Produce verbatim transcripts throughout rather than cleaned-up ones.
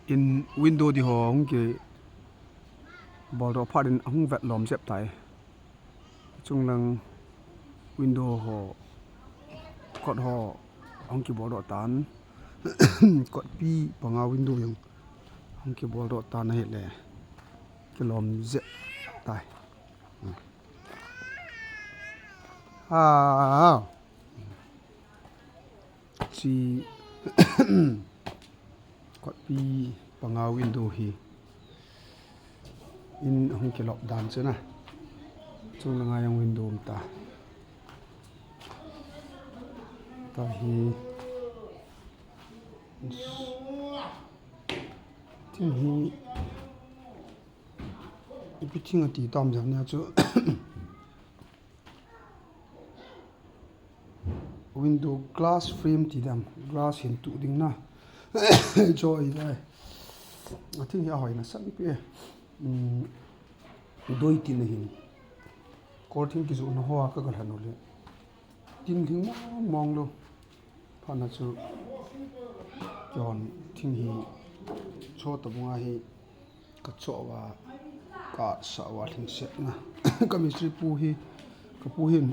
In window di ho hung kibol doh phat in ahung vet lom jep tai. Chunglang window ho, kot ho hung kibol doh tan. Kotpi panga window jong hung kibol doh tan ahile kilom jep tai. Ah. Chi kotpi panga window hi in hung kilop dan chu na. Chunglang a jong window um ta. Tahi. Thing hi ipi thing ati tam jang nia chu. Window glass frame ti dam, glass hin tu ding na. Cho i dai. A thing hi a hoina san pi. Um, doi tin hin. Kol thing kizu na ho a ka gal hanu le. Tin thing mong mong lo. Phat na chu. Kion thing hi. Cho ta bunga hi. Ka cho va, ka sa va thing se na. Ka mistri pu hi, ka pu hin.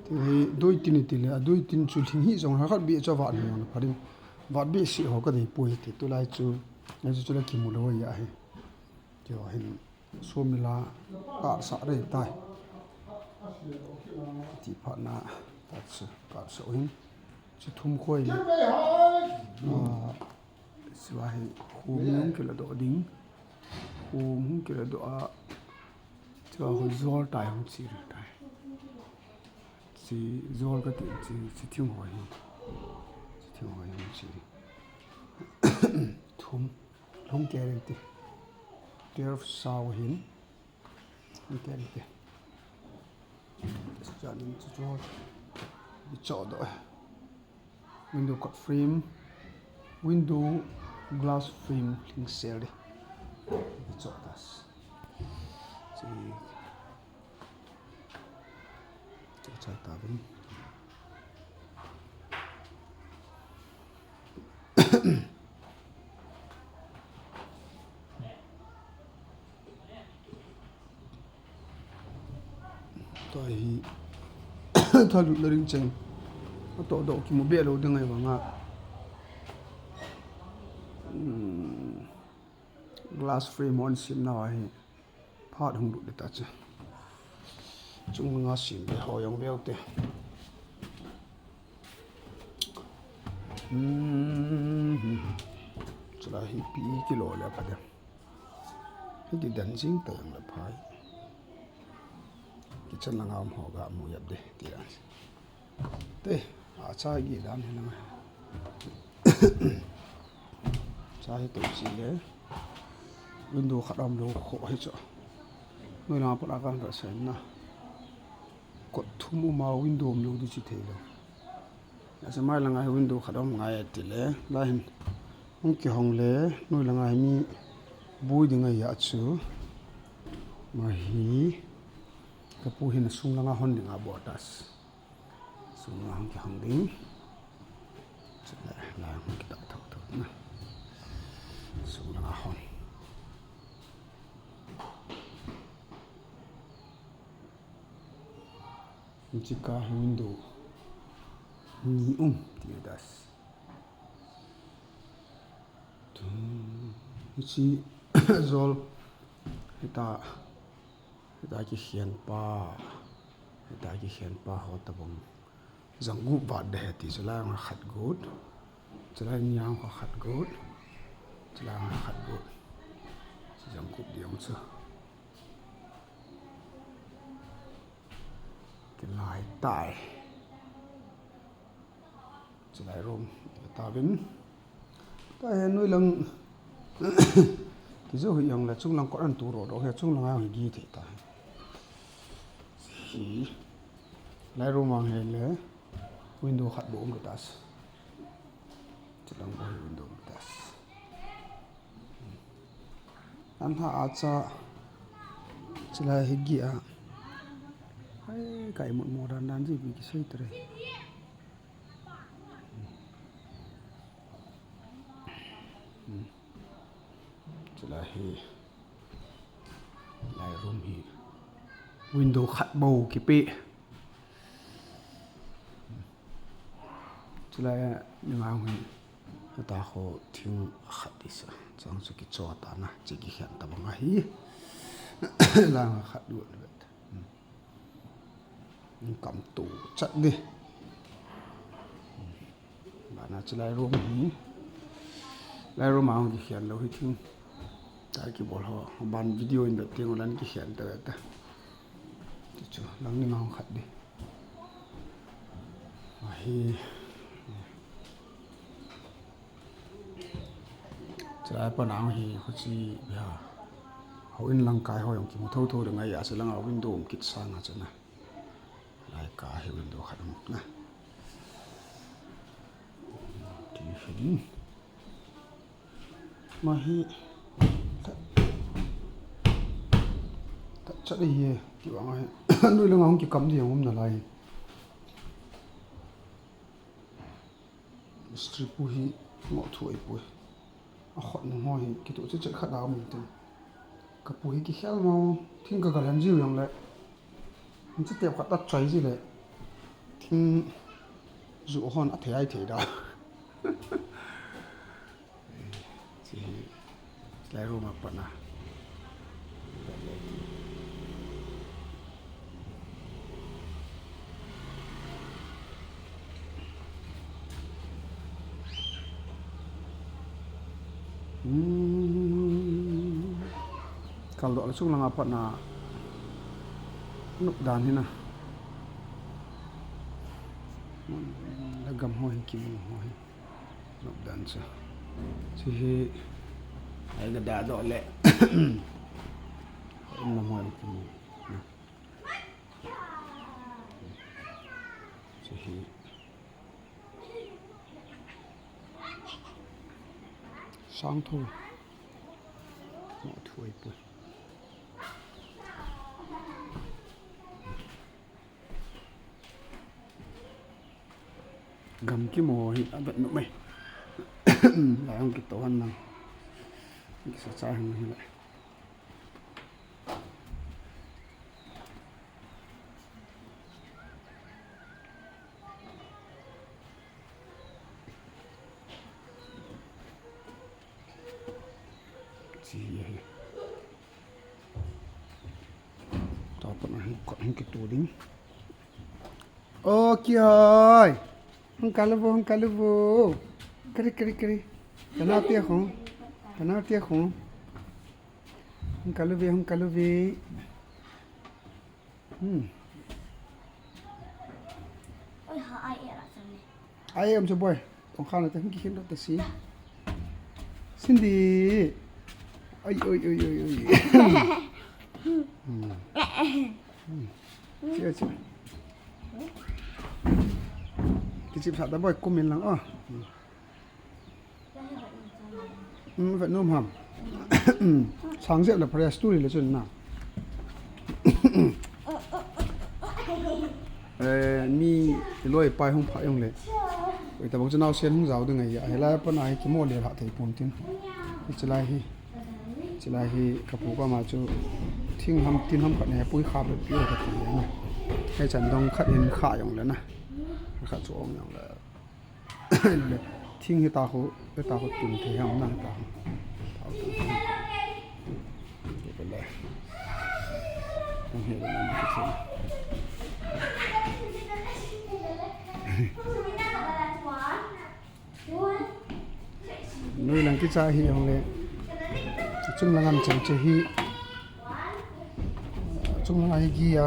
Ti hi doi tin ti le, a doi tin chu thing hi jong ha khat bi cho va ni na pharin. Vat bi si ho ka dei pu hi ti tu lai chu. Ai chu chu la kimu lo ya hi. Ti ho hin. Sumila ka sa re tai. Ti phat na, ta chu, ka sa hin. Chu thum khoi. Ah, Siva hi khum hung kila doh ding. Khum hung kila doh a. Siva hi jol tai hung chi re tai. Chi jol ka ti chi, chi thing ho hi. Chi thing ho hi hung chi. Thum. Hung kere ti. Twelve sao hin. Hung kere ti. Chanin chu chu. Bi cho doh. Window kot frame, window glass frame hling sel di. Chotas. Chi. Chai ta vin. Tua hi thalut na ring cheng. A to do kimu be lo ding ai vanga. Hmm. Glass frame on sim na hi. Phat hung lut ta cha. Chung nga sim be ho jong be te. Hmm. Chula hi pi kilo le pa de. Hiti dan jing ta jong le phai. Kitchen langa um ho ga mu yap de ti dan. Te, a cha gi dan hi langa. Cha hi to chi le. Window khat um lo kho hi chu. Noi langa pat a kan ra sen na. Kot thum um a window um lo di chi thei lo. Asa mai langa hi window khat um ngai ti le. La hin. Hung kihong le. Noi langa hi mi bui ding a ya chu. Ma hi. Ka pu hin sung langa hon ding a bo tas. Sung langa hon kihong ding. Chule la hung kita thou thou na. Sung langa hon. Hiche ka window ni um ti das. Tum, hiche jol hita, hita kikhen pa, hita kikhen pa ho tabang. Jang gup vat de he ti, chulai ang khat gut. Chulai ni ang khat gut. Chulai ang khat gut. Jang gup di ang chu. Kilai tai. Chulai room ta vin. Ta he noi lang. Kijo hi ang la chung lang kot an tu ro ro he chung lang ang gi thei ta. Hi. Lai room ang he le. Window khat bo um ta. Chulang bo window um ta. An ha a cha chila hi gi a. Hai kai mo mo dan dan ji bi ki sei tre. Chulai hi, lai room hi window khat bou kipe. Chulai ni ngang hi, ata kho thing khat disa. Chang chu kicho ta na, chi kikhen ta bang ahi. Lang khat du vet. Kam tu chat di. Bana chulai room hi. Lai room a hung kikhen lou hi thing. Tai kibol ho. Ban video in vet ting ulan kikhen ta vet ta. Chu lang ni ma hung khat di. Ahi. Chulai pa nang hi khuchi bia. Houin lang kai ho jong kimu thotho ding ahi a, chulanga window um kit sang a chuna. Lai ka hi window khat um na. Ti hin. Ma hi. Ta, ta chat hi. Ti wang ahi. Noi langa hung kikam di jong um nalai. Mistri pu hi mo thu ei pui. A khut nung ho hi, kitu chi chi khat a um tin. Ka pu hi kikhel mo, thing ka gal han jiu jong le. Hin chi tep khat ta chai ji le. Thing ju hon a thei ai thei da. Chi hi, lai room a pat na. Hmm. Kal doh le chung langa pat na. Nop dan hi na. Le gam ho hi kimu ho hi. Nop dan chu. Chi hi. Ai ga da doh le. Nop ho hi kimu. Chi hi. Sang tho. Mo thu ei pui. Gam kimu hi a vet nop mai. Lai hung kito han lang. Kisa cha han hi le. Chi hi. Ta pa na hung ka, hung kito ding. O kihoi. Hung kalu vo, hung kalu vo. Kari, kari, kari. Kana tia khong. Kana tia khong. Hung kalu ve, hung kalu ve. Hmm. Oi, ha, ai, era, sani. Ai, um, boy. Kong khan ta, hung kikhen ta si. Cindy. Ai, oi, oi, oi, oi. Hmm. Hmm. Chia, chia. Kichip sa ta boy, kumin lang, oh. Hmm. Hmm, vet nom ham. Sang jep le press tu le chun na. Eh, mi loi pai hung pha jong le. Oi, tabang chu naosen hung jao ding ahi. Ahilai pa na hi kimo le ha thei pon tin. Chilai hi. Chilai hi ka pu ka ma chu thing ham tin ham khat ne pui kha pe pi ka ti na. Hei chan dong khat in kha jong le na. Khat chu ong jong le. Thing hi ta khu, hi ta khu tun thei ham na ta khu. Ta khu tun thei. Ke pe le. Tun he le na ke chen. Noi lang kicha hi jong le. Chung lang an chang che hi. Chung lang hi gi a.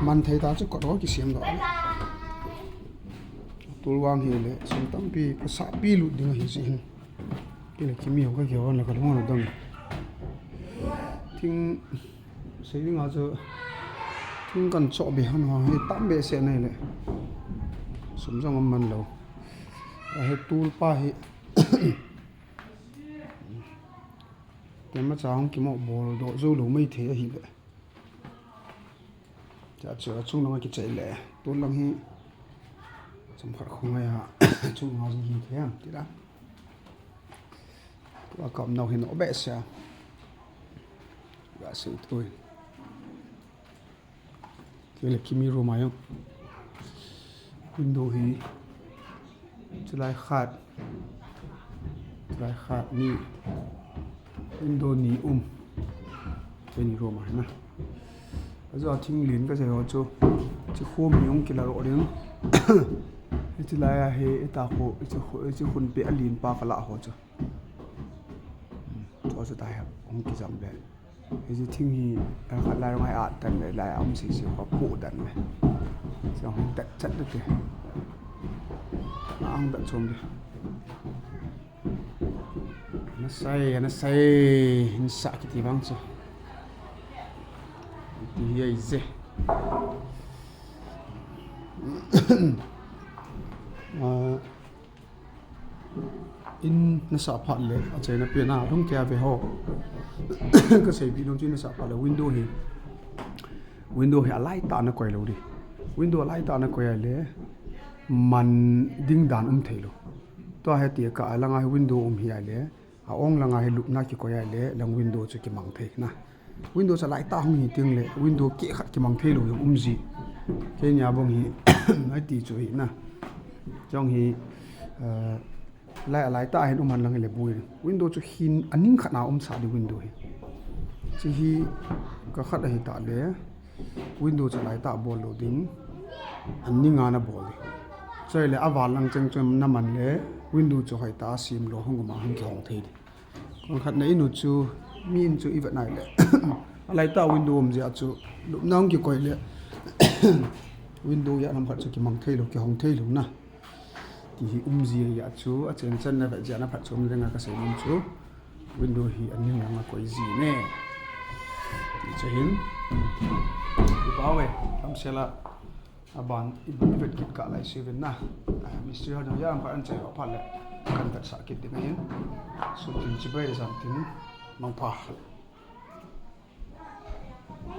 Man thei ta chu kot ro kisiam lo. Tul vang hi le, sum tampi, ka sa pi lut ding ahi si hin. Kile kimi ho ka ki hon la ka lung na dang. Thing, sei ding a chu, thing kan cho be han ho, hi tam be se nei le. Sum jong am man lo. A he tul pa hi. Tema cha hong kimo bol do zo lo mai thei ahi le. Cha chu a chung lang a kichai le. Tun lang hi. Chomkhat khong a ya. Chung lang a jing hi thei am ti la. Tua ka umnau hin o behseh a. Ga sei tui. Tile kimi room a jong. Window hi. Chulai khat. Chulai khat ni. Window ni um. Keini room a hi na. Ajo a thing len kasei ho chu. Chi khom ni hung kila ro ding. Hiche lai a hi, ita khu, hiche khu, hiche khun pe a len pa kala ho chu. Chua chu tai ha, hung kijam le. Hiche thing hi, a khat lai rong ai at tan le, lai a um sisi kho pu dan le. Chua hung tat chat le te. Na ang tat chom le. Na sai, na sai, hin sa kiti bang chu. Ti hi ai je. Ah, In nasa phat le, achaina pen a, lhung kei a ve ho. Kasei bih nom chu in nasa phat le, window hi. Window hi alaitah a nakoi lou di. Window alaitah a nakoi a le, man ding dan um thei lou. Tua hi tia ka a langa hi window um hi a le, a ong langa hi lupna kikoi a le, lang window chu kimang thei na. Window chu alaitah hung hi teng le, window keh khat kimang thei lou jong um ji. Keini a bang hi, ai ti chu hi na. Jong hi, eh, lai alaitah hin um han lang hi le bui. Window chu hin a ning khat na um sa di window hi. Chi hi ka khat ahi ta le, window chu alaitah bol lou ding, a ning a na bol di. Choi le a val lang cheng chun na man le, window chu hoi ta sim lou hung um a hung kihong thei di. Kon khat na in u chu, mi in chu i vet nai le. Alaitah window um jeh a chu, lupna hung kikoi le. Window jat ham khat chu kimang thei lou, kihong thei lou na. Ti hi um ji a chu, achen chan na vet jeh a na phatchom ding a kasei nom chu. Window hi a ning lang a koi ji ne. Ti chu hin. I pau e, lam sela. Aban, i, i vet kit kah lai siuvin na. Ah, mistri ho jong jam khat an chai ho phat le. Kan vetsah kit ding ahin. Sun tin chibai le jan tin. Mangpha.